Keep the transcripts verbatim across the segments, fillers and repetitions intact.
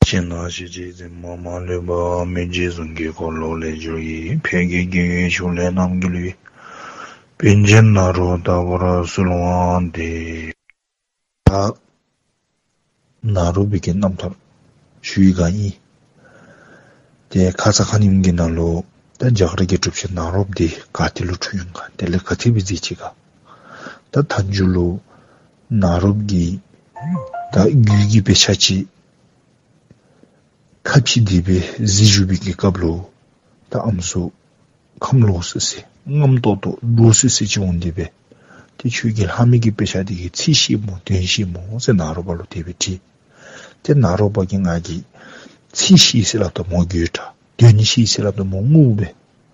སྤྱན་རས་གཟིགས་མཛད་མ་མ་ལུས་པ། མི་འཇིགས་གཟུངས་ཀྱི་འཁོར་ལོ་ལས་སྒྱུར་བའི། ཕས་ཀྱི་དགེ་བའི་ཕྱོགས་ལས་རྣམ་རྒྱལ་བའི། པཎ་ཆེན་ནཱ་རོ་ལྟ་བུར་གསོལ་བ་འདེབས། ད་ནཱ་རོ་པའི་གི་རྣམ་ཐར་ཞུ་ཡི་ག་ཨིན། ཏེ་ཁ་ཙ་ཁ་ཉིནམ་གི་ནང་ལུ་ད་རྒྱ་གར་གྱི་གྲུབ་ཆེན་ནཱ་རོཔ་འདི་ག་ཏེ་ལུ་འཁྲུངས་ཡོད་ག། དེ་ལས་ག་ཅི་སྦེ་མཛད་ཅི་ག། ད་མཐའ་མཇུག་ལུ་ནཱ་རོཔ་གིས་ད་རྒྱུད་ཀྱི་དཔེ་ཆ་ཅིག་ཁ་ཕྱེ་སྟེ་སྦེ་གཟིགས་བཞུགས་པའི་གི་སྐབས་ལུ་ད་ཨམ་སྲུ་ཁམས་ལོག་སི་སི་རྔམ་ཏོག་ཏོ་འདྲོག་སི་སི་ཅིག་འོང་སྟེ་སྦེ། ཏེ་ཁྱོད་ཀྱིས་ལྷག་མི་གི་དཔེ་ཆ་འདི་གིས་ཚིག་ཤེས་སྨོ་དོན་ཤེས་སྨོ་ཟེར་ནཱ་རོ་པ་ལུ་དེ་སྦེ་དྲིས། ཏེ་ནཱ་རོ་པ་གིས་ང་གིས་ཚིག་ཤེས་ཟེར་སླབ་ད་མོ་དགོད་དྲགས། དོན་ཤེས་ཟེར་སླབ་ད་མོ་ངུ་སྦེ།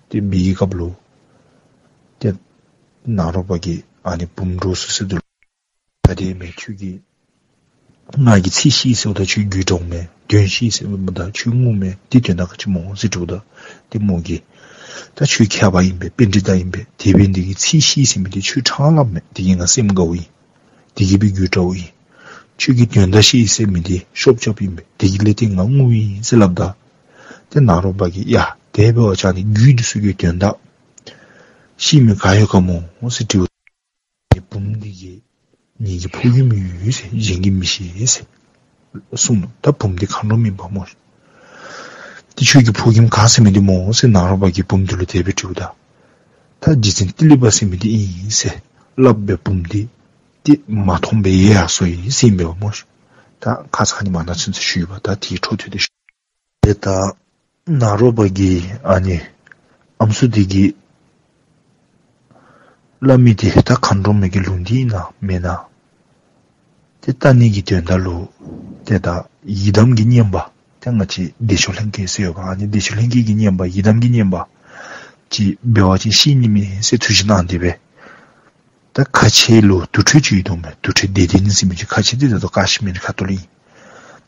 ཏེ་འབད་བའི་སྐབས་ལུ་ཏེ་ནཱ་རོ་པ་གིས་ཨ་ནི་བུམོ་འདྲོག་སི་སི་འདི་ལུ་ད་དེ་མེན་ཁྱོད་ཀྱིས་ང་གིས་ཚིག་ཤེས་ཟེརཝ་ད་ཁྱོད་དགོད་དྲགས་མས། དོན་ཤེས་ཟེརཝ་ད་ཁྱོད་ངུ་མས། དེ་དོན་དག་ག་ཅི་སྨོ་ཟེར་དྲིཝ་ད་ཏེ་མོ་གིས་ད་ཁྱོད་མཁས་པ་ཨིན་པས། པཎྜི་ཏ་ཨིན་པས། དེ་འབད་ནི་དེ་གིས་ཚིག་ཤེས་ཟེར་མི་འདི་ཁྱོད་ཕྲང་སླབ་མས། དེ་གིས་ང་སེམས་དགའཝ་ཨིན། དེ་གིས་སྦེ་དགོད་དྲགས་ཨིན། ཁྱོད་ཀྱིས་དོན་དག་ཤེས་ཟེར་མི་འདི་ཤོབ་རྐྱབ་ཨིན་པས། དེ་གིས་ལས་ཏེ་ང་ངུཝ་ཨིན་ཟེར་སླབ་ད། ཏེ་ནཱ་རོ་པ་གིས་ཡ་དེ་འབད་བ་ཅིན་ཨ་ནི་རྒྱུད་འདི་ཚུ་གི་དོན་དག་ཤེས་མི་ག་ཡོད་ག་སྨོ་ཟེར་དྲིཝ། ཏེ་བུམོ་འདི་གིས་ངེ་གི་ཕོ་རྒནམ་ཡོད་ཟེར། གཞན་གྱིས་མི་ཤེས་ཟེར་གསུངས་ནུག། ད་བུམོ་འདི་མཁའ་འགྲོ་མ་ཨིན་པ་སྨོ། ཏེ་ཁྱོད་ཀྱི་ཕོ་རྒནམ་ག་ཟེར་མི་འདི་སྨོ་ཟེར་ནཱ་རོ་པ་གིས་བུམོ་འདི་ལུ་དེ་སྦེ་དྲིཝ་ད། ད་རྗེ་བཙུན་ཏི་ལི་པ་ཟེར་མི་འདི་ཨིན་ཟེར་སླབ་སྦེ་བུམོ་འདི་ཏེ་མ་མཐོང་སྦེ་ཡལ་ཡར་སོ་ཡི་ཟེར་ཨིན་པས་སྨོ། ད་ཁ་ཙ་ཁ་ཉིནམ་ནང་ཚུན་ཚོད་ཞུ་ཡི་པ། ད་དེའི་འཕྲོ་མཐུད་དེ་ཞུ། ཏེ་ད་ནཱ་རོ་པ་གིས་ཨ་ནི་ཨམ་སྲུ་འདི་གིས་སླབ་མི་འདི་ད་མཁའ་འགྲོ་མའི་གི་ལུང་བསྟན་ཨིན་ན་མེན་ན། ཏེ་ད་ཨ་ནི་གི་དོན་དག་ལུ་ཏེ་ད་ཡི་དམ་གྱི་བསྙེན་པ་ཏེ་ང་བཅས་བདེ་མཆོག་ལྷན་སྐྱེས་ཟེར་ཡོད་པ། ཨ་ནི་བདེ་མཆོག་ལྷན་སྐྱེས་ཀྱི་བསྙེན་པ་ཡི་དམ་གྱི་བསྙེན་པ་ཅིག་འབད་བ་ཅིན་ཤེས་ནི་མས་ཟེར་ཐུགས་བཞེད་གནང་སྟེ་སྦེ། ད་ཁ་ཆེ་ལུ་དུར་ཁྲོད་ཅིག་ཡོད་དོ་མས། དུར་ཁྲོད་བདེ་ལྡན་ཟེར་མི་ཅིག། ཁ་ཆེ་འདི་ད་ལྟོ་ཀ་ཤི་མིར་ཁ་ཐུག་ལུ་ཨིན།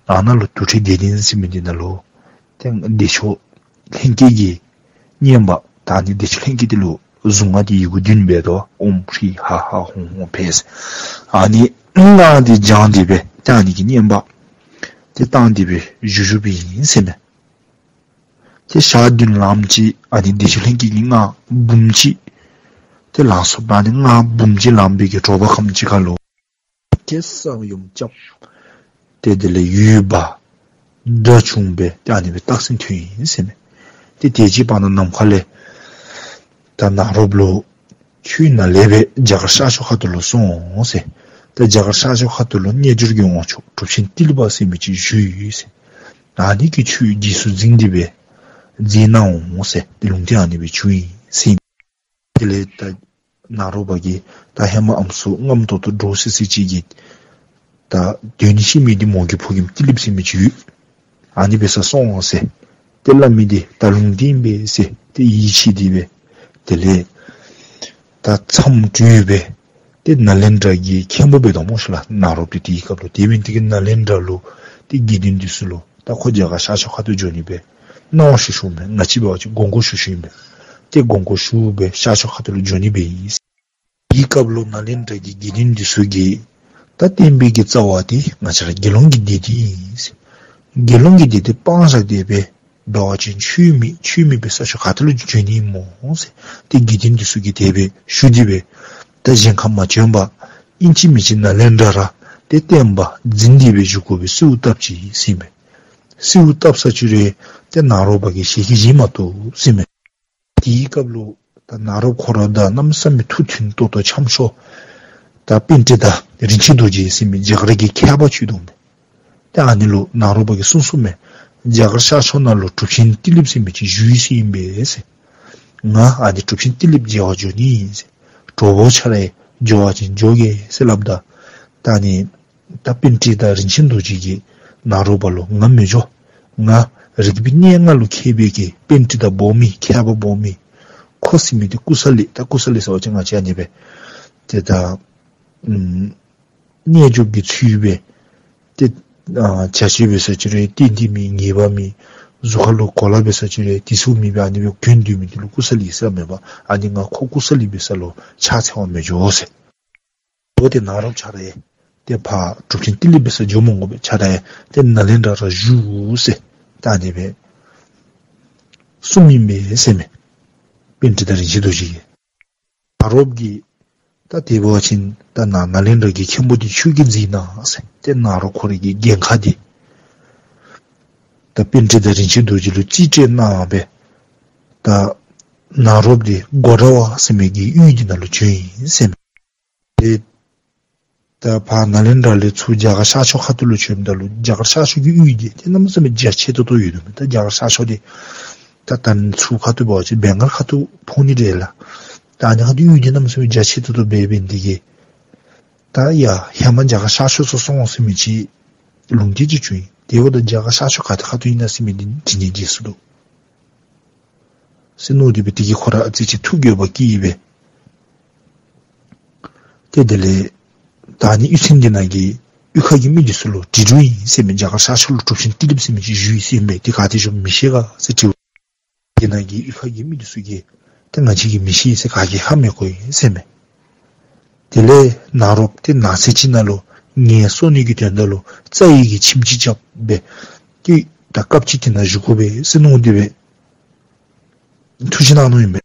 ཨ་ནཱ་ལུ་དུར་ཁྲོད་བདེ་ལྡན་ཟེར་མི་འདི་ནང་ལུ་ཏེ་བདེ་མཆོག་ལྷན་སྐྱེས་ཀྱི་བསྙེན་པ་ད་ཨ་ནི་བདེ་མཆོག་ལྷན་སྐྱེས་འདི་ལུ་གཟུངས་སྔགས་འདི་ཡི་གུ་བདུན་འབད་དོ། ཨོཾ་ཧྲཱིཿཧ་ཧ་ཧཱུྃ་ཧཱུྃ་ཕཊ་ཟེར། ཨ་ནི་སྔགས་འདི་བགྱང་སྟེ་སྦེ་ཏེ་ཨ་ནི་གི་བསྙེན་པ་ཏེ་བཏང་སྟེ་སྦེ་བཞུགས་བཞུགསཔ་ཨིན་ཟེར་མས། ཏེ་ཞག་བདུན་ལངམ་ཅིག་ཨ་ནི་བདེ་མཆོག་ལྷན་སྐྱེས་ཀྱི་སྔགས་འབུམ་གཅིག་ཏེ་ལང་སོ་པ། ཨ་ནི་སྔགས་འབུམ་གཅིག་ལངམ་པའི་གི་དྲོ་པ་ཁམས་ཅིག་ཁ་ལུ་ཏེ་ས་ཡོམ་རྐྱབ། ཏེ་དེ་ལས་ཡུལ་འབག། དགྲ་བྱུང་སྦེ་ཏེ་ཨ་ནི་སྦེ་རྟགས་མཚན་ཐོན་ཡི་ཟེར་མས། ཏེ་དེ་ཅིག་བར་ན་ནམ་མཁའ་ལས་ད་ནཱ་རོཔ་ལུ་ཁྱོད་ནཱ་ལས་སྦེ་རྒྱ་གར་ཤར་ཕྱོགས་ཁ་ཐུག་ལུ་སོང་ཟེར། ད་རྒྱ་གར་ཤར་ཕྱོགས་ཁ་ཐུག་ལུ་རྣལ་འབྱོར་གྱི་དབང་ཕྱུག་གྲུབ་ཆེན་ཏི་ལི་པ་ཟེར་མི་ཅིག་བཞུགས་ཡོད་ཟེར། ཨ་ནི་གིས་ཁྱོད་རྗེས་སུ་འཛིན་ཏེ་སྦེ་མཛད་གནང་འོང་ཟེར། ཏེ་ལུང་བསྟན་ཨ་ནི་སྦེ་བྱུང་ཡི་ཟེར། དེ་ལས་ད་ནཱ་རོ་པ་གིས་ད་ཧེ་མ་ཨམ་སྲུ་རྔམ་ཏོག་ཏོ་འདྲོག་སི་སི་ཅིག་གིས་ད་དོན་ཤེས་མི་འདི་མོ་གི་ཕོ་རྒནམ་ཏི་ལི་པ་ཟེར་མི་ཅིག་ཡོད། ཨ་ནི་འབད་སར་སོང་འོང་ཟེར། ཏེ་སླབ་མི་འདི་ད་ལུང་བསྟན་ཨིན་པས་ཟེར་ཏེ་ཡིད་ཆེས་ཏེ་སྦེ། དེ་ལས་ད་མཚམས་གྲོལ་སྦེ་ཏེ་ནཱ་ལེནྡྲ་གི་མཁན་པོ་འབད་དོ་སྨོ་ཤིག་ལགས། ནཱ་རོཔ་འདི་དེའི་སྐབས་ལུ། དེ་འབད་ནི་དེ་གིས་ནཱ་ལེནྡྲ་ལུ་ཏེ་དགེ་འདུན་འདི་ཚུ་ལུ་ད་ཁོ་རྒྱ་གར་ཤར་ཕྱོགས་ཁ་ཐུག་འགྱོ་ནི་སྦེ་མནོ་བསམ་ཞུ་ཞུཝ་མས། ང་བཅས་འབད་བ་ཅིན་དགོངས་སྐོར་ཞུ་ཞུཝ་ཨིན་པས། ཏེ་དགོངས་སྐོར་ཞུ་སྦེ་ཤར་ཕྱོགས་ཁ་ཐུག་ལུ་འགྱོ་ནི་སྦེ་ཨིན། དེའི་སྐབས་ལུ་ནཱ་ལེནྡྲ་གི་དགེ་འདུན་འདི་ཚུ་གིས་ད་བསྟན་པའི་གི་རྩ་བ་འདི་ང་བཅས་ར་དགེ་སློང་གི་སྡེ་འདི་ཨིན། དགེ་སློང་གི་སྡེ་འདི་སྤང་བཞག་སྟེ་སྦེ་འབད་བ་ཅིན་ཆོས་མེད་ཆོས་མེད་པའི་ས་ཕྱོགས་ག་ཏེ་ལུ་འགྱོ་ནི་སྨོ་ཟེར། ཏེ་དགེ་འདུན་འདི་ཚུ་གིས་དེ་སྦེ་ཞུ་སྟེ་སྦེ་ད་གཞན་ཁར་མ་བྱོན་པར་ཨིན་ཅི་མིན་ཅི་ནཱ་ལེནྡྲ་ར་ཏེ་བསྟན་པ་འཛིན་ཏེ་སྦེ་བཞུགས་དགོ་པའི་གསོལཝ་བཏབ་ཅི་ཟེར་ཨིན་པས། གསོལཝ་བཏབ་ས་ཅིག་རུང་ཏེ་ནཱ་རོ་པ་གིས་ཞལ་གྱིས་བཞེས་མ་བཏུབ་ཟེར་ཨིན་པས། དེའི་སྐབས་ལུ་ད་ནཱ་རོཔ་ཁོ་ར་དང་གནམ་མེད་ས་མེད་ཐུགས་མཐུན་ཏོག་ཏོ་འཆམ་ཤོས་ད་པཎྜི་ཏ་རིན་ཆེན་རྡོ་རྗེ་ཟེར་མི་རྒྱ་གར་གྱི་མཁས་པ་ཅིག་འདུག་མས། ཏེ་ཨ་ནི་ལུ་ནཱ་རོ་པ་གིས་གསུངས་གསུངསམ་མས། རྒྱ་གར་ཤར་ཕྱོགས་ནང་ལུ་གྲུབ་ཆེན་ཏི་ལི་པ་ཟེར་མི་ཅིག་བཞུགས་ཡོད་ཟེར་ཨིན་པས་ཟེར། ང་ཨ་ནི་གྲུབ་ཆེན་ཏི་ལི་པ་མཇལ་བར་འགྱོ་ནི་ཨིན་ཟེར། གྲོགས་པོ་ཁྱོད་ར་འགྱོ་བ་ཅིན་འགྱོ་གེ་ཟེར་སླབ་ད། ད་ཨ་ནི་ད་པཎྜི་ཏ་རིན་ཆེན་རྡོ་རྗེ་གིས་ནཱ་རོ་པ་ལུ་ང་མི་འགྱོ། ང་རིག་པའི་གནས་ལྔ་ལུ་མཁས་པའི་གི་པཎྜི་ཏ་སྦོམ་ཨིན། མཁས་པ་སྦོམ་ཨིན། ཁོ་ཟེར་མི་འདི་ཀུ་ས་ལི། ད་ཀུ་ས་ལི་ཟེར་བ་ཅིན་ང་བཅས་ཨ་ནི་སྦེ་ཏེ་ད་ཨམ་རྣལ་འབྱོར་གྱི་ཚུལ་སྦེ་ཏེ་ཨ་བྱ་སྤྱོད་འབད་ས་ཅིག་རུང་ཏན་ཏིག་མེད། ངེས་པ་མེད། གཟུགས་ཁ་ལུ་གོ་ལ་འབད་ས་ཅིག་རུང་དེ་ཚུ་མེད་པར་ཨ་ནི་སྦེ་གྱོན་སྡོད་མི་འདི་ལུ་ཀུ་ས་ལི་ཟེར་མེད་པར་ཨ་ནི་ང་ཁོ་ཀུ་ས་ལི་འབད་ས་ལུ་ཕྱག་འཚལ་བར་མི་འགྱོ་ཟེར། འོ་ཏེ་ནཱ་རོཔ་ཁྱོད་ར་ ཏེ་ཕར་གྲུབ་ཆེན་ཏི་ལི་པའི་སར་འགྱོ་མི་དགོ་པས། ཁྱོད་ར་ཡང་ཏེ་ནཱ་ལེནྡྲ་ར་བཞུགས་ཟེར་ད་ཨ་ནི་སྦེ་གསུངམ་ཨིན་པས་ཟེར་མས། པཎྜི་ཏ་རིན་ཆེན་རྡོ་རྗེ་གིས། ནཱ་རོཔ་གིས་ད་དེ་འབད་བ་ཅིན་ད་ནཱ་ནཱ་ལེནྡྲ་གི་མཁན་པོ་འདི་ཁྱོད་ཀྱིས་མཛད་གནང་ཟེར། ཏེ་ནཱ་རོ་ཁོ་རའི་གི་འགན་ཁག་འདི་ད་པཎྜི་ཏ་རིན་ཆེན་རྡོ་རྗེ་ལུ་རྩིས་སྤྲོད་གནང་སྦེ་ད་ནཱ་རོཔ་འདི་གོ་དྲ་བ་ཟེར་མི་གི་ཡུལ་འདི་ནང་ལུ་བྱོན་ཡི་ཟེར་མས། ཏེ་ད་ཕར་ནཱ་ལེནྡྲ་ལས་ཚུར་རྒྱ་གར་ཤར་ཕྱོགས་ཁ་ཐུག་ལུ་བྱོནམ་ད་ལུ་རྒྱ་གར་ཤར་ཕྱོགས་ཀྱི་ཡུལ་འདི་ཏེ་གནམ་མེད་ས་མེད་རྒྱ་ཆེ་ཏོག་ཏོ་ཡོད་དོ་མས། ད་རྒྱ་གར་ཤར་ཕྱོགས་འདི་ད་ད་ཚུར་ཁ་ཐུག་འབད་བ་ཅིན་བེང་གལ་ཁ་ཐུག་ཕོག་ནི་རེ་ལགས། ད་ཨ་ནི་ཁ་ཐུག་ཡུལ་འདི་གནམ་མེད་ས་མེད་རྒྱ་ཆེ་ཏོག་ཏོ་འབད་འབད་ནི་འདི་གིས་ད་ཡ་ཧེ་མ་རྒྱ་གར་ཤར་ཕྱོགས་ཚུ་སོང་ཟེར་མི་ཅིག་ལུང་བསྟན་ཅིག་བྱུང་ཡི། དེ་འབདཝ་ད་རྒྱ་གར་ཤར་ཕྱོགས་ག་ཏེ་ཁ་ཐུག་ཨིན་ན་ཟེར་མི་འདི་དྲི་ནི་རྗེས་སུ་འདུག་ཟེར་མནོ་སྟེ་སྦེ་དེ་གིས་ཁོ་ར་ཨ་ཙི་ཅིག་ཐུགས་འགྱོད་པ་སྐྱེས་སྦེ། ཏེ་དེ་ལས་ད་ཨ་ནི་གཡུས་ཚན་འདི་ནང་གི་གཡུས་ཁ་གི་མི་འདི་ཚུ་ལུ་དྲི་དོ་ཨིན་ཟེར་མས། རྒྱ་གར་ཤར་ཕྱོགས་ལུ་གྲུབ་ཆེན་ཏི་ལི་པ་ཟེར་མི་ཅིག་བཞུགས་ཡི་ཟེར་མས། དེ་ག་ཏེ་བཞུགསཔ་མི་ཤེས་ག་ཟེར་དྲིཝ། དེ་ནང་གི་གཡུས་ཁ་གི་མི་འདི་ཚུ་གིས་ཏེ་ང་བཅས་ཀྱིས་མི་ཤེས་ཟེར་ག་གིས་ཧ་མི་གོ་ཡི་ཟེར་མས། དེ་ལས་ནཱ་རོཔ་ཏེ་ནགས་ཚལ་ཅིག་ནང་ལུ་ངལ་གསོ་ནི་གི་དོན་དག་ལུ་རྩྭ་ཡི་གི་ཁྱིམ་ཅིག་རྐྱབ་སྦེ་ཏེ་ད་སྐབས་ཅིག་དེ་ནང་བཞུགས་དགོ་པས་ཟེར་མནོ་སྟེ་སྦེ་ཐུགས་བཞེད་གནང་ནུག་ཨིན་པས།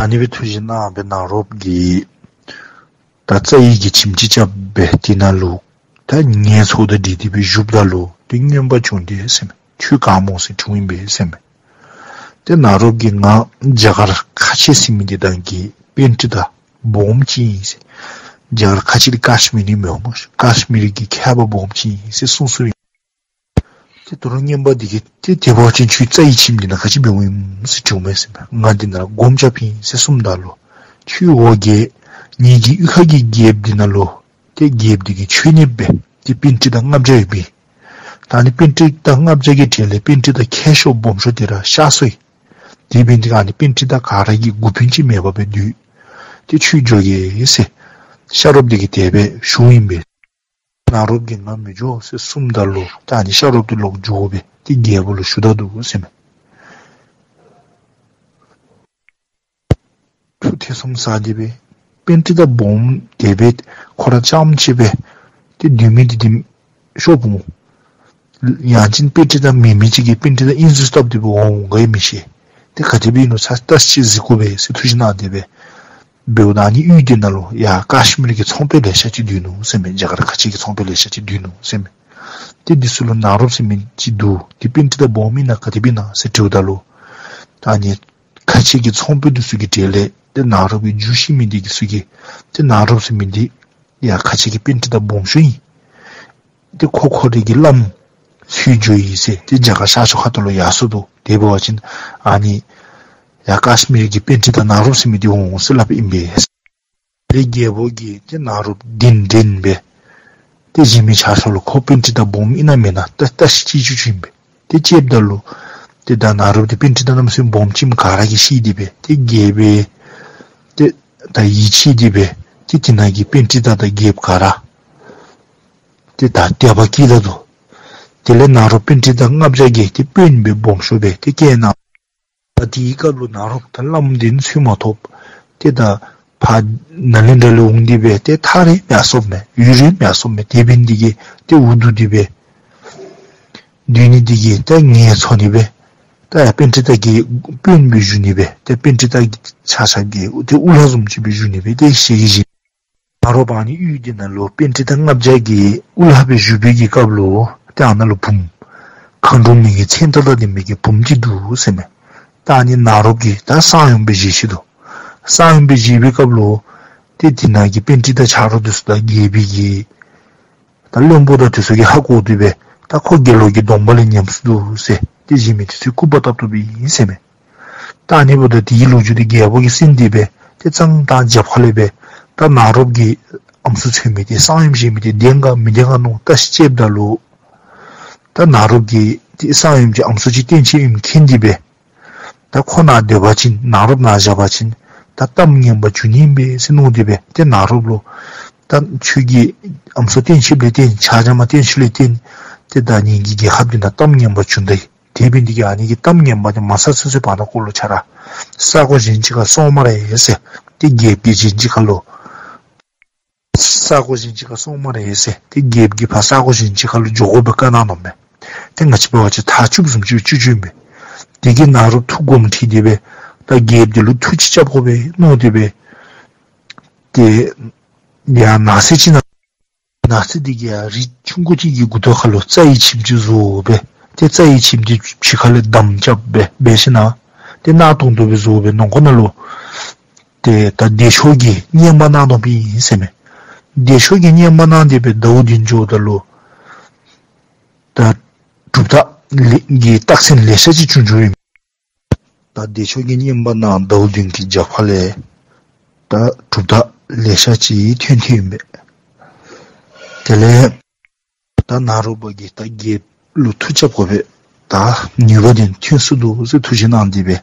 ཨ་ནི་སྦེ་ཐུགས་བཞེད་གནང་སྦེ་ནཱ་རོཔ་གིས་ད་རྩྭ་ཡི་གི་ཁྱིམ་ཅིག་རྐྱབ་སྦེ་དེ་ནང་ལུ་ད་ངལ་འཚོ་དང་འདྲེས་ཏེ་སྦེ་བཞུགསཔ་ད་ལུ་ཏེ་རྔོན་པ་བྱུང་སྟེ་ཟེར་མས། ཁྱོད་ག་སྨོ་ཟེར་དྲིཝ་ཨིན་པས་ཟེར་མས། ཏེ་ནཱ་རོཔ་གིས་ང་རྒྱ་གར་ཁ་ཆེ་ཟེར་མི་འདི་དང་གི་པཎྜི་ཏ་སྦོམ་ཅིག་ཨིན་ཟེར། རྒྱ་གར་ཁ་ཆེ་འདི་ཀཱཤ་མིར་ཨིན་མས་སྨོ། ཀཱཤ་མིར་གྱི་མཁས་པ་སྦོམ་ཅིག་ཨིན་ཟེར་གསུངས་གསུངསམ་ཨིན། ཏེ་དོ་རུང་རྔོན་པ་འདི་གིས་ཏེ་དེ་འབད་བ་ཅིན་ཁྱོད་རྩྭ་ཡི་ཁྱིམ་འདི་ནང་ག་ཅི་འབདཝ་ཨིན་ཟེར་དྲིཝ་མས་ཟེར་མས། ང་འདི་ནང་སྒོམ་རྐྱབ་ཨིན་ཟེར་གསུངམ་ད་ལུ་ཁྱོད་འོ་བརྒྱལ། ངེ་གི་གཡུས་ཁ་གི་རྒྱལཔོ་འདི་ནང་ལུ་ཏེ་རྒྱལཔོ་འདི་གིས་མཆོད་གནསཔ་སྦེ་ཏེ་པཎྜི་ཏ་ལྔ་བརྒྱ་ཡོདཔ་ཨིན། ད་ཨ་ནི་པཎྜི་ཏ་ལྔ་བརྒྱ་གི་གྲས་ལས་པཎྜི་ཏ་མཁས་ཤོས་སྦོམ་ཤོས་འདི་ར་གཤགས་སོ་ཡི། དེ་འབད་ནི་འདི་གིས་ཨ་ནི་པཎྜི་ཏ་ག་ར་གི་མགུ་འཕང་ཅིག་མེད་པར་སྦེ་སྡོད། ཏེ་ཁྱོད་འགྱོ་གེ་ཟེར་ཤ་རོཔ་འདི་གིས་དེ་སྦེ་ཞུཝ་ཨིན་པས། ནཱ་རོཔ་གིས་ང་མི་འགྱོ་ཟེར་གསུངམ་ད་ལུ་ད་ཨ་ནི་ཤ་རོཔ་འདི་ལོག་འགྱོ་སྦེ་ཏེ་རྒྱལཔོ་ལུ་ཞུ་ད་འདུག་ཟེར་མས། ཐུགས་ཐེ་ཚོམ་ཟ་སྟེ་སྦེ་པཎྜི་ཏ་སྦོམ་དེ་སྦེ་ཁོ་ར་རྐྱངམ་ཅིག་སྦེ་ཏེ་སྡོད་མི་འདི་ཏེ་ཤོབ་འོང་། ཡང་ཅིན་པཎྜི་ཏ་མེན་མི་ཅིག་གིས་པཎྜི་ཏ་ཨིན་ཟེར་བཏབ་སྟེ་སྦེ་འོང་འོང་ག་ཡང་མི་ཤེས། ཏེ་ག་དེ་སྦེ་ཨིན་ནོ་ཚ་བརྟག་དཔྱད་གཟིགས་དགོ་པས་ཟེར་ཐུགས་བཞེད་གནང་སྟེ་སྦེ་འབདཝ་ད་ཨ་ནི་གཡུས་འདི་ནང་ལུ་ཡར་ཀཱཤ་མིར་གྱི་ཚོང་དཔོན་ལེ་ཤ་ཅིག་སྡོད་ནུག་ཟེར་མས། རྒྱ་གར་ཁ་ཆེ་གི་ཚོང་དཔོན་ལེ་ཤ་ཅིག་སྡོད་ནུག་ཟེར་མས། ཏེ་འདི་ཚུ་ལུ་ནཱ་རོཔ་ཟེར་མི་ཅིག་འདུག། ཏེ་པཎྜི་ཏ་སྦོམ་ཨིན་ན་ག་དེ་སྦེ་ཨིན་ན་ཟེར་དྲིཝ་ད་ལུ་ད་ཨ་ནི་ཁ་ཆེ་གི་ཚོང་དཔོན་འདི་ཚུ་གི་གྲས་ལས་ཏེ་ནཱ་རོཔ་གི་རྒྱུད་ཤེས་མི་འདི་གི་ཚུ་གིས་ཏེ་ནཱ་རོཔ་ཟེར་མི་འདི་ཡར་ཁ་ཆེ་གི་པཎྜི་ཏ་སྦོམ་ཤོས་ཨིན། ཏེ་ཁོ་ཁོ་རའི་གི་བླམ་འཚོལ་འགྱོ་ཡི་ཟེར་ཏེ་རྒྱ་གར་ཤར་ཕྱོགས་ཁ་ཐུག་ལུ་ཡར་སོང་འདུག། དེ་འབད་བ་ཅིན་ཨ་ནི་ཡར་ཀཱཤ་མིར་གྱི་པཎྜི་ཏ་ནཱ་རོཔ་ཟེར་མི་འདི་འོང་ཟེར་སླབ་ཨིན་པས། ཏེ་རྒྱལ་པོ་གིས་ཏེ་ནཱ་རོཔ་འདྲེན་འདྲེན་སྦེ་ཏེ་གཞན་མི་ཆ་ཁྱབ་ལུ་ཁོ་པཎྜི་ཏ་སྦོམ་ཨིན་ན་མེན་ན་ད་བརྟག་དཔྱད་ཅིག་བྱུང་ཨིན་པས། ཏེ་དཔྱདཔ་ད་ལུ་ཏེ་ད་ནཱ་རོཔ་འདི་པཎྜི་ཏ་གནམ་མེད་ས་མེད་སྦོམ་ཅིག་ཨིནམ་ག་ར་གིས་ཤེས་ཏེ་སྦེ་ཏེ་རྒྱལ་པོ་ཏེ་ད་ཡིད་ཆེས་ཏེ་སྦེ་ཏེ་དེ་ནང་གི་པཎྜི་ཏ་དང་རྒྱལཔོ་ག་ར་ཏེ་ད་དད་པ་སྐྱེས་ད་འདུག། དེ་ལས་ནཱ་རོཔ་པཎྜི་ཏ་ལྔ་བརྒྱ་གིས་ཏེ་དཔོན་སྦེ་སྦོམ་ཤོས་སྦེ་ཏེ་བསྐོས་གནང་། ད་དེའི་སྐབས་ལུ་ནཱ་རོཔ་ད་བླམ་འདི་འཚོལ་མ་ཐོབ། ཏེ་ད་ཕར་ནཱ་ལེནྡྲ་ལས་འོང་སྟེ་སྦེ་ཏེ་ཐག་རིང་མ་སོངམ་མས། ཡུན་རིང་མ་སོངམ་མས། དེ་འབད་ནི་འདི་གིས་ཏེ་འུ་སྡུག་སྟེ་སྦེ་སྡོད་ནི་འདི་གིས་ཏེ་ངལ་འཚོ་ནི་སྦེ་ད་ཡར་པཎྜི་ཏ་གི་དཔོན་སྦེ་བཞུགས་ནི་སྦེ་ཏེ་པཎྜི་ཏ་གི་ཆ་ཁྱབ་ཀྱི་ཏེ་དབུ་བླ་བཟུམ་ཅིག་སྦེ་བཞུགས་ནི་སྦེ་ཏེ་ཞལ་གྱིས་བཞེས། ནཱ་རོཔ་ཨ་ནི་གཡུས་འདི་ནང་ལུ་པཎྜི་ཏ་ལྔ་བརྒྱ་གི་དབུ་བླ་སྦེ་བཞུགས་པའི་གི་སྐབས་ལུ་ཏེ་ཨ་ནཱ་ལུ་བུམོ་མཁའ་འགྲོ་མའི་གི་མཚན་རྟགས་དང་ལྡན་པའི་གི་བུམོ་ཅིག་འདུག་ཟེར་མས། ད་ཨ་ནི་ནཱ་རོཔ་གིས་ད་གསང་ཡུམ་སྦེ་བཞེས་ཅི་འདུག། གསང་ཡུམ་སྦེ་བཞེས་པའི་སྐབས་ལུ་ཏེ་དེ་ནང་གི་པཎྜི་ཏ་ཆ་རོགས་འདི་ཚུ་དང་རྒྱལ་པོའི་གི་ད་བློན་པོ་དང་འདི་ཚུ་གིས་ཧ་གོ་སྟེ་སྦེ་ད་ཁོ་དགེ་སློང་གི་སྡོམ་པ་ལས་ཉམས་སོ་འདུག་ཟེར་ཏེ་གཞན་མི་འདི་ཚུ་སྐུར་པ་བཏབ་བཏབཔ་ཨིན་ཟེར་མས། ད་ཨ་ནི་འབདཝ་ད་དེའི་ལོ་རྒྱུས་འདི་རྒྱལ་པོ་གིས་གསན་ཏེ་སྦེ་ཏེ་གཙང་དང་རྒྱབ་ཁ་ལས་སྦེ་ད་ནཱ་རོཔ་གི་ཨམ་སྲུ་འཚོལ་མི་འདི་གསང་ཡུམ་བཞེས་མི་འདི་བདེན་ག་མི་བདེན་ག་མནོ་བརྟག་དཔྱད་དཔྱདཔ་ད་ལུ་ད་ནཱ་རོཔ་གིས་ཏེ་གསང་ཡུམ་གྱི་ཨམ་སྲུ་ཅིག་བསྟེན་ཅི་ཨིནམ་མཁྱེན་ཏེ་སྦེ་ད་ཁོ་ནཱ་སྡོད་པ་ཅིན་ནཱ་རོཔ་ནཱ་བཞག་པ་ཅིན་ད་གཏམ་ངན་པ་འབྱུང་ནི་ཨིན་པས་ཟེར་མནོ་སྟེ་སྦེ་ཏེ་ནཱ་རོཔ་ལུ་ད་ཁྱོད་ཀྱིས་ཨམ་སྲུ་བསྟེན་ཅི་ལས་བརྟེན་ཕྱག་རྒྱ་མ་བསྟེན་ཅི་ལས་བརྟེན་ཏེ་ད་ངེ་གི་རྒྱལ་ཁབ་འདི་ནང་གཏམ་ངན་པ་འབྱུང་ད་ཡི། དེ་འབད་ནི་འདི་གིས་ཨ་ནི་གི་གཏམ་ངན་པ་འདི་མ་ཚར་ཚུན་ཚོད་བར་ན་ཁོ་ལུ་ཁྱོད་ར་ས་གོ་གཞན་ཅིག་ཁར་སོང་སྨ་རེ་ཟེར་ཏེ་རྒྱལཔོ་གིས་གཞན་ཅིག་ཁར་ལུ་ ས་གོ་གཞན་ཅིག་ཁར་སོང་སྨ་རེ་ཟེར། ཏེ་རྒྱལཔོ་གིས་ཕར་ས་གོ་གཞན་ཅིག་ཁར་ལུ་འགྱོ་དགོ་པའི་བཀའ་གནང་ནུག་མས། ཏེ་ང་བཅས་འབད་བ་ཅིན་ཐག་བཅུག་བཟུམ་ཅིག་བཅུག་བཅུགཔ་མས། དེ་གིས་ནཱ་རོ་ཐུགས་དགོངསམ་ཁྲེལ་ཏེ་སྦེ་ད་རྒྱལཔོ་འདི་ལུ་མཐུ་ཅིག་རྐྱབ་དགོ་པས་མནོ་སྟེ་སྦེ། ཏེ་ཡར་ནགས་ཚལ་ཅིག་ནང་ནགས་ཚལ་འདི་གི་ཡར་རི་ཆུང་ཀུ་ཅིག་གི་མགུ་ཏོ་ཁར་ལུ་རྩྭ་ཡི་ཁྱིམ་ཅིག་བཟོ་སྦེ། ཏེ་རྩྭ་ཡི་ཁྱིམ་འདི་ཕྱི་ཁ་ལས་འདམ་རྐྱབ་སྦེ་འབད་ཞིན་ན་ཏེ་གནག་དུང་དུ་སྦེ་བཟོ་སྦེ་ནང་ཁོག་ནང་ལུ་ཏེ་ད་བདེ་མཆོག་གི་བསྙེན་པ་གནང་དོ་ཨིན་ཟེར་མས། བདེ་མཆོག་གི་བསྙེན་པ་གནང་སྟེ་སྦེ་ཟླཝ་བདུན་འགྱོཝ་ད་ལུ་ད་གྲུབ་རྟགས་ལེ་གི་རྟགས་མཚན་ལེ་ཤ་ཅིག་བྱུང་བྱུངམ་ཨིན། ད་བདེ་མཆོག་གི་བསྙེན་པ་གནང་ཟླཝ་བདུན་གྱི་རྒྱབ་ཁ་ལས་ད་གྲུབ་རྟགས་ལེ་ཤ་ཅིག་ཐོན་ཐོནམ་ཨིན་པས། དེ་ལས་ད་ནཱ་རོ་པ་གིས་ད་རྒྱལཔོ་ལུ་མཐུ་རྐྱབ་དགོ་པས། ད་ནུས་པ་འདི་ཐོན་སོ་ནུག་ཟེར་ཐུགས་བཞེད་གནང་སྟེ་སྦེ།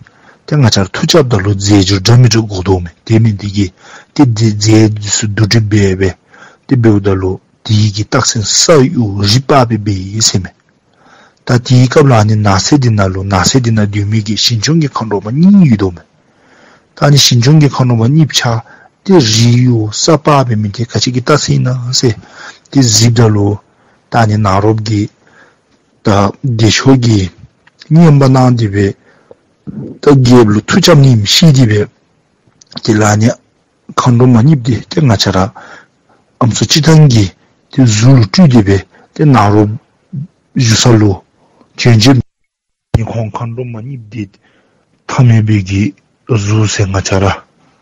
ཏེ་ང་བཅས་ར་མཐུ་རྐྱབ་ད་ལུ་རྫས་འགྱུར་འདྲ་མི་འདྲ་དགོ་དོ་མས། དེ་མི་འདི་གིས་ཏེ་རྫས་འདི་ཚུ་བསྡུ་སྒྲིག་འབད་སྦེ་ཏེ་འབདཝ་ད་ལུ་དེ་གི་རྟགས་མཚན་ས་གཡུ་རི་པགས་སྦེ་འབད་ཡི་ཟེར་མས། ད་དེའི་སྐབས་ལུ་ཨ་ནི་ནགས་ཚལ་འདི་ནང་ལུ་ནགས་ཚལ་འདི་ནང་སྡོད་མི་གི་ཞིང་སྐྱོང་གི་མཁའ་འགྲོ་མ་གཉིས་ཡོད་དོ་མས། ད་ཨ་ནི་ཞིང་སྐྱོང་གི་མཁའ་འགྲོ་མ་གཉིས་ཆ་ཏེ་རི་གཡུ་ས་པགས་སྦེ་མི་འདི་ག་ཅི་གི་རྟགས་མཚན་ཨིན་ན་ཟེར་ཏེ་གཟིགསཔ་ད་ལུ་ད་ཨ་ནི་ནཱ་རོཔ་གིས་ད་བདེ་མཆོག་གི་བསྙེན་པ་གནང་སྟེ་སྦེ་ད་རྒྱལཔོ་ལུ་མཐུ་རྐྱབ་ནི་ཨིནམ་ཤེས་ཏེ་སྦེ་དེ་ལས་ཨ་ནི་མཁའ་འགྲོ་མ་གཉིས་འདི་ཏེ་ང་བཅས་ར་ཨམ་སྲུ་སྤྱིར་བཏང་གི་ཏེ་གཟུགས་ལུ་སྤྲུལ་ཏེ་སྦེ་ཏེ་ནཱ་རོཔ་བཞུགས་ས་ལུ་བྱོན་བྱོནམ་ཨིན། ཁོང་མཁའ་འགྲོ་མ་གཉིས་འདི་ཐ་མལ་པའི་གི་གཟུགས་ཟེར་ང་བཅས་ར་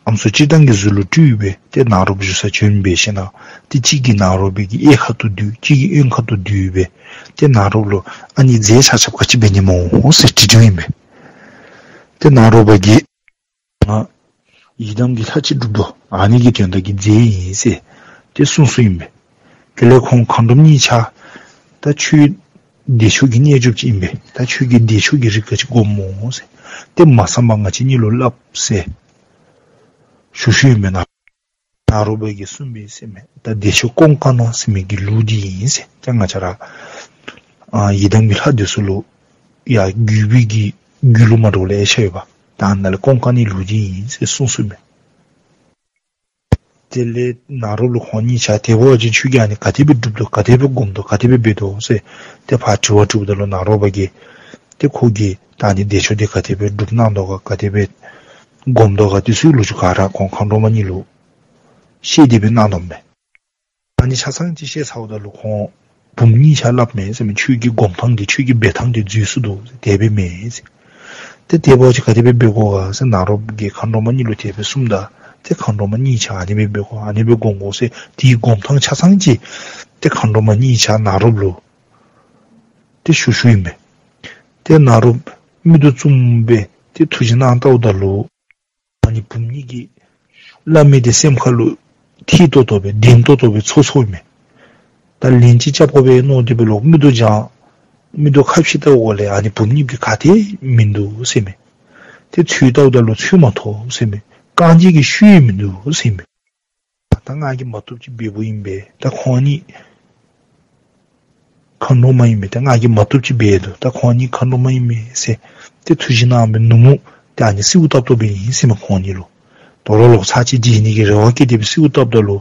ཨམ་སྲུ་སྤྱིར་བཏང་གི་གཟུགས་ལུ་སྤྲུལ་སྦེ་ཏེ་ནཱ་རོཔ་བཞུགས་ས་བྱོན་འབད་ཞིན་ན་ཏེ་གཅིག་གིས་ནཱ་རོཔ་གི་གཡས་ཁ་ཐུག་བསྡུ་གཅིག་གིས་གཡོན་ཁ་ཐུག་བསྡུ་སྦེ་ཏེ་ནཱ་རོཔ་ལུ་ཨ་ནི་རྫས་ཆ་ཁྱབ་ག་ཅི་འབད་ནི་སྨོ་ཟེར་དྲི་དོ་ཨིན་པས། ཏེ་ནཱ་རོ་པ་གིས་ང་ཡི་དམ་གྱི་ལྷ་ཅིག་སྒྲུབ་དོ། ཨ་ནི་གི་དོན་དག་གི་རྫས་ཨིན་ཟེར་ཏེ་གསུངས་གསུངསམ་ཨིན་པས། དེ་ལས་ཁོང་མཁའ་འགྲོམ་གཉིས་ཆ་ད་ཁྱོད་བདེ་མཆོག་གི་རྣལ་འབྱོརཔ་ཅིག་ཨིན་པས། ད་ཁྱོད་ཀྱིས་བདེ་མཆོག་གི་རིགས་ག་ཅི་སྒོམ་སྨོ་ཟེར་ཏེ་མ་གསང་པར་ང་བཅས་གཉིས་ལུ་སླབ་ཟེར་ཞུ་ཞུཝ་ཨིན་པས་ན། ནཱ་རོ་པ་གིས་གསུངས་པས་ཟེར་མས། ད་བདེ་མཆོག་ཀོང་ཀ་ན་ཟེར་མི་གི་ལུགས་འདི་ཨིན་ཟེར། ད་ང་བཅས་ར་ཨ་ཡི་དམ་གྱི་ལྷ་འདི་ཚུ་ལུ་ཡ་རྒྱུད་པའི་གི་རྒྱུད་ལུ་མ་འདྲཝ་ལེ་ཤ་ཡོདཔ། ད་ཨ་ནཱ་ལས་ཀོང་ཀ་ནའི་ལུགས་འདི་ཨིན་ཟེར་གསུངས་གསུངསམ་མས། དེ་ལས་ནཱ་རོ་ལུ་ཁོང་གཉིས་ཆ་དེ་འབད་བ་ཅིན་ཁྱོད་ཀྱིས་ཨ་ནི་ག་དེ་སྦེ་སྒྲུབ་དོ་ག་དེ་སྦེ་སྒོམ་དོ་ག་དེ་སྦེ་འབད་དོ་ཟེར་ཏེ་ཕར་དྲི་བ་དྲིཝ་ད་ལུ་ནཱ་རོ་པ་གིས་ཏེ་ཁོ་གིས་ད་ཨ་ནི་བདེ་མཆོག་འདི་ག་དེ་སྦེ་སྒྲུབ་གནང་དོ་ག་ག་དེ་སྦེ་སྒོམ་དོ་ག་དེ་ཚུ་ལོ་རྒྱུས་ག་ར་ཁོང་མཁའ་འགྲོམ་གཉིས་ལུ་བཤད་དེ་སྦེ་གནང་དོ་མས། ཨ་ནི་ཆ་ཚང་ཅིག་བཤད་ཚརཝ་ད་ལུ་ཁོང་བུམོ་གཉིས་ཆ་སླབ་མས་ཟེར་མས། ཁྱོད་ཀྱི་སྒོམ་ཐངས་འདི་ཁྱོད་ཀྱི་འབད་ཐངས་འདི་འཛོལ་སོ་ནུག་ཟེར། དེ་སྦེ་མེན་ཟེར། ཏེ་དེ་འབད་བ་ཅིན་ག་དེ་སྦེ་འབད་དགོ་ག་ཟེར་ནཱ་རོ་པ་གིས་མཁའ་འགྲོམ་གཉིས་ལུ་དེ་སྦེ་གསུངམ་ད་ཏེ་མཁའ་འགྲོམ་གཉིས་ཆ་ཨ་ནི་སྦེ་འབད་དགོ་ཨ་ནི་སྦེ་སྒོམ་དགོ་ཟེར་དེའི་སྒོམ་ཐངས་ཆ་ཚང་ཅིག་ཏེ་མཁའ་འགྲོམ་གཉིས་ཆ་ནཱ་རོ་པ་ལུ་ཏེ་ཞུ་ཞུཝ་ཨིན་པས། ཏེ་ནཱ་རོ་པ་མིག་ཏོ་བཙུམ་སྦེ་ཏེ་ཐུགས་བཞེད་གནང་ལྟཝ་ད་ལུ་ཨ་ནི་བུམོ་གཉིས་ཀྱིས་སླབ་མི་འདི་སེམས་ཁ་ལུ་ཐད་ཏོག་ཏོ་སྦེ་བདེན་ཏོག་ཏོ་སྦེ་ཚོར་ཚོརཝ་མས། ད་ལན་ཅིག་རྐྱབ་དགོ་པས་མནོ་སྟེ་སྦེ་ལོག་མིག་ཏོ་བགྱང་མིག་ཏོ་ཁ་ཕྱེ་ལྟཝ་ལས་ཨ་ནི་བུམོ་གཉིས་འདི་ག་ཏེ་མིན་འདུག་ཟེར་མས། ཏེ་འཚོལ་ལྟཝ་ད་ལུ་འཚོལ་མ་ཐོབ་ཟེར་མས། རྐང་རྗེས་ཀྱིས་ཤུད་ཡང་མིན་འདུག་ཟེར་མས། ད་ང་གིས་མ་བཏུབ་ཅིག་འབདཝ་ཨིན་པས། ད་ཁོང་གཉིས་མཁའ་འགྲོ་མ་ཨིན་མས། ད་ང་གིས་མ་བཏུབ་ཅིག་འབད་དོ། ད་ཁོང་གཉིས་མཁའ་འགྲོ་མ་ཨིན་མས་ཟེར་ཏེ་ཐུགས་བཞེད་གནང་སྦེ་ནུབ་མོ་ད་ཨ་ནི་གསོལཝ་བཏབ་བཏབ་པའི་ཨིན་ཟེར་མས། ཁོང་གཉིས་ལུ་དོ་རུང་ལོག་ཚར་གཅིག་མཇལ་ནི་གི་རེ་བ་བསྐྱེད་དེ་སྦེ་གསོལཝ་བཏབ་ད་ལུ་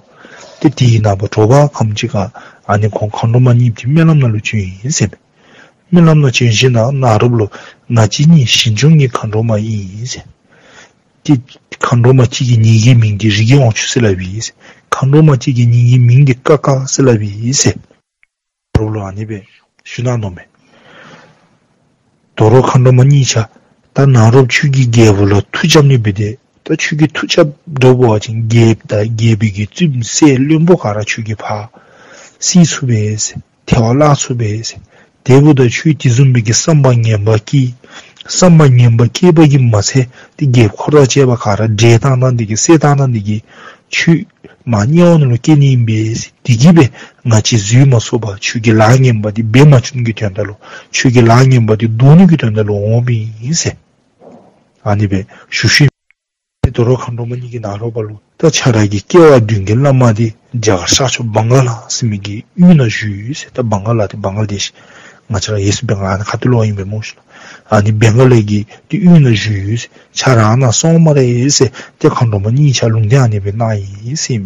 ཏེ་དེའི་ནངས་པ་དྲོ་པ་ཁམས་ཅིག་ཁར་ཨ་ནི་ཁོང་མཁའ་འགྲོ་མ་གཉིས་འདི་སྨོན་ལམ་ནང་ལུ་བྱོན་ཡི་ཟེར་མས། སྨོན་ལམ་ནང་བྱོན་ཞིནམ་ལས་ནཱ་རོ་པ་ལུ་ང་བཅས་གཉིས་ཞིང་སྐྱོང་གི་མཁའ་འགྲོ་མ་ཨིན་ཟེར། ཏེ་མཁའ་འགྲོ་མ་གཅིག་གི་མིང་གི་མིང་འདི་རིགས་ཀྱི་དབང་ཕྱུག་ཟེར་སླབ་ཨིན་ཟེར། མཁའ་འགྲོ་མ་གཅིག་གི་མིང་གི་མིང་འདི་ཀ་ཀ་ཟེར་སླབ་ཨིན་ཟེར། ནཱ་རོ་པ་ལུ་ཨ་ནི་སྦེ་ཞུ་གནང་ནུག་མས། དོ་རུང་མཁའ་འགྲོ་མ་གཉིས་ཆ་ད་ནཱ་རོ་པ་ཁྱོད་ཀྱིས་རྒྱལ་པོ་ལུ་མཐུ་རྐྱབ་ནི་འབད་དེ་ད་ཁྱོད་ཀྱིས་མཐུ་རྐྱབ་འགྱོ་བ་ཅིན་རྒྱལཔོ་དང་རྒྱལ་པོའི་གི་བཙུནམོ་སྲས་བློན་པོ་ག་ར་ཁྱོད་ཀྱིས་ཕར་བསད་ཚུགས་པས་ཟེར། ཐལ་བར་བརླག་ཚུགས་པས་ཟེར། དེ་འབདཝ་ད་ཁྱོད་དེ་བཟུམ་མའི་གི་བསམ་པ་ངན་པ་སྐྱེས། བསམ་པ་ངན་པ་སྐྱེས་པ་གིས་མ་ཚད་ཏེ་རྒྱལཔོ་འཁོར་དང་བཅས་པ་ག་ར་བསད་བཏང་བཏང་སྟེ་གིས་བསད་བཏང་བཏང་སྟེ་གིས་ཁྱོད་མར་དམྱལ་བ་ནང་ལུ་སྐྱེ་ནི་ཨིན་པས་ཟེར། དེ་གིས་སྦེ་ང་བཅས་བཟོད་མ་ཚུགས་པར་ཁྱོད་ཀྱི་ལཱ་ངན་པ་འདི་འབད་མ་བཅུག་ནི་གི་དོན་དག་ལུ་ཁྱོད་ཀྱི་ལཱ་ངན་པ་འདི་བཟློག་ནི་གི་དོན་དག་ལུ་འོངམ་ཨིན་ཟེར་ཨ་ནི་སྦེ་ཞུ་ཞུཝ་ཨིན། ཏེ་དོ་རུང་མཁའ་འགྲོ་མ་གཉིས་ཀྱིས་ནཱ་རོ་པ་ལུ་ད་ཁྱོད་ར་གི་སྐྱེ་བ་བདུན་གྱི་བླ་མ་འདི་རྒྱ་གར་ཤར་ཕྱོགས་བང་ག་ལ་ཟེར་མི་གི་ཡུལ་ནང་བཞུགས་ཡོད་ཟེར། ད་བང་ག་ལ་འདི་བང་ག་ལ་དེཤ་ང་བཅས་ར་ཡོད་སུ་བེང་ག་ལ་ཨ་ནི་ཁ་ཐུག་ལུ་ཨིན་པས་སྨོ་ཤིག། ཨ་ནི་བང་ག་ལ་གི་འདི་ཡུལ་ནང་བཞུགས་ཡོད་ཟེར། ཁྱོད་ར་ཨ་ནཱ་སོང་སྨ་རེ་ཟེར་ཏེ་མཁའ་འགྲོ་མ་གཉིས་ཆ་ལུང་བསྟན་ཨ་ནི་སྦེ་གནང་ཡི་ཟེར།